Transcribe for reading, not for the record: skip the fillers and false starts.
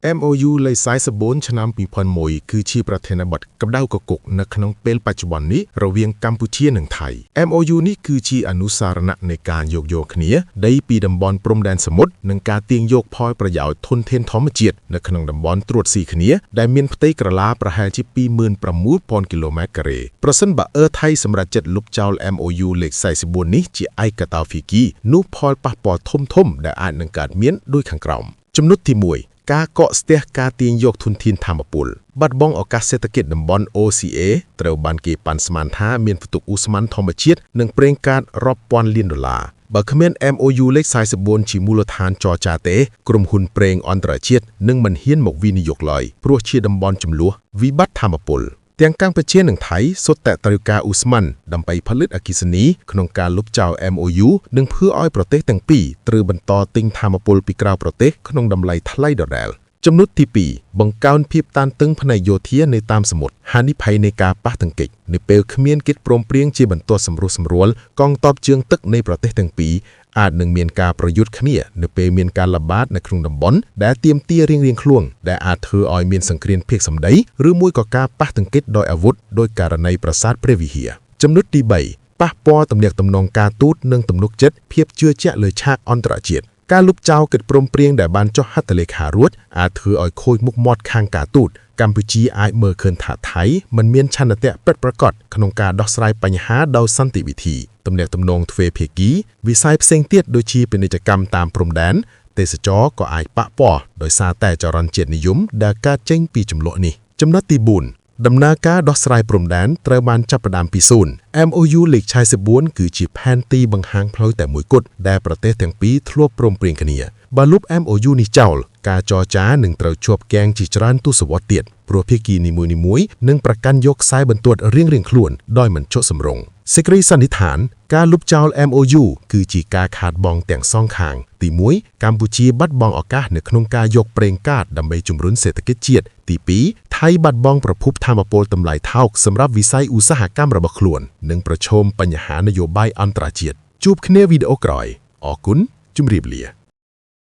MOU លេខ44ឆ្នាំ2001គឺជាប្រធានបទកម្ដៅកគុកនៅក្នុងពេលបច្ចុប្បន្ននេះរវាងកម្ពុជានិងថៃ MOU នេះគឺជាអនុសារណៈនៃការយោគយល់គ្នាដីពីតំបន់ព្រំដែនសមុទ្រនិងការទាញយកផលប្រយោជន៍ធនធានធម្មជាតិនៅក្នុងតំបន់ត្រួតស៊ីគ្នាដែលមានផ្ទៃក្រឡាប្រហែលជា26,000គីឡូម៉ែត្រការ៉េប្រសិនបើអឺថៃសម្រាប់ចិត្តលុបចោល MOU លេខ44នេះជាឯកតោភាគីនោះផលប៉ះពាល់ធំៗដែលអាចនឹងកើតមានដូចខាងក្រោមចំណុចទី1ការកកស្ទះការទាញយកធនធានធម្មពលបាត់បង់ឱកាសសេដ្ឋកិច្ចតំបន់ OCA ត្រូវបានគេប៉ាន់ស្មានថាមានផ្ទុកឧស្ម័នធម្មជាតិនិងប្រេងកាតរាប់ពាន់លានដុល្លារបើគ្មាន MOU លេខ44ជាមូលដ្ឋានចរចាទេក្រុមហ៊ុនប្រេងអន្តរជាតិនឹងមិនហ៊ានមកវិនិយោគឡើយព្រោះជាតំបន់ចំនួនវិបត្តិធម្មពលទាំងកម្ពុជានិងថៃសុទ្ធតែត្រូវការឧស្ម័នដើម្បីផលិតអគ្គិសនីក្នុងការលុបចោល MOU និងធ្វើឲ្យប្រទេសទាំងពីរត្រូវបន្តទិញថាមពលពីក្រៅប្រទេសក្នុងតម្លៃថ្លៃដដែលចំណុចទី2បង្កើនភាពតានតឹងផ្នែកយោធានៅតាមសមុទ្រហានិភ័យនៃការប៉ះទង្គិចនៅពេលគ្មានកិច្ចព្រមព្រៀងជាបន្ទាត់សម្រុះសម្រួលកងទ័ពជើងទឹកនៃប្រទេសទាំងពីរអាចនឹងមានការប្រយុទ្ធគ្នានៅពេលមានការល្បាតនៅក្នុងតំបន់ដែលទាមទាររៀងៗខ្លួនដែលអាចធ្វើឲ្យមានសង្គ្រាមភាគសម្ដីឬមួយក៏ការប៉ះទង្គិចដោយអាវុធដោយករណីប្រាសាទព្រះវិហារចំណុចទី3ប៉ះពាល់ទំនាក់ទំនងការទូតនិងទំនុកចិត្តភាពជឿជាក់លើឆាកអន្តរជាតិការលុបចោលកិច្ចព្រមព្រៀងដែលបានចុះហត្ថលេខារួចអាចធ្វើឲ្យខូចមុខមាត់ខាងការទូតកម្ពុជាអាចមើលឃើញថាថៃមិនមានឆន្ទៈពិតប្រាកដក្នុងការដោះស្រាយបញ្ហាដោយសន្តិវិធីទំនាក់ទំនងទ្វេភាគីវិស័យផ្សេងទៀតដូចជាពាណិជ្ជកម្មតាមព្រំដែនទេសចរក៏អាចប៉ះពាល់ដោយសារតែចរន្តជាតិនិយមដែលកើតចេញពីចំនួននេះចំណុចទី4ដំណើរការដោះស្រាយព្រំដែនត្រូវបានចាប់ផ្ដើមពីសូន្យ MOU លេខ44គឺជាផែនទីបង្ហាញផ្លូវតែមួយគត់ដែលប្រទេសទាំងពីរធ្លាប់ព្រមព្រៀងគ្នាបើលុប MOU នេះចោលការចរចានឹងត្រូវជាប់គាំងជាច្រើនទសវត្សរ៍ទៀតព្រោះភាគីនីមួយៗនឹងប្រកាន់យកខ្សែបន្ទាត់រៀងៗខ្លួនដោយមិនចុះសម្រុងសេចក្តីសន្និដ្ឋានការលុបចោល MOU គឺជាការខាតបង់ទាំងសងខាងទី1កម្ពុជាបាត់បង់ឱកាសនៅក្នុងការយកប្រេងកាតដើម្បីជំរុញសេដ្ឋកិច្ចជាតិទី2ថៃបាត់បង់ប្រភពថាមពលតម្លៃថោកសម្រាប់វិស័យឧស្សាហកម្មរបស់ខ្លួននិងប្រឈមបញ្ហានយោបាយអន្តរជាតិជួបគ្នាវីដេអូក្រោយអរគុណជម្រាបលា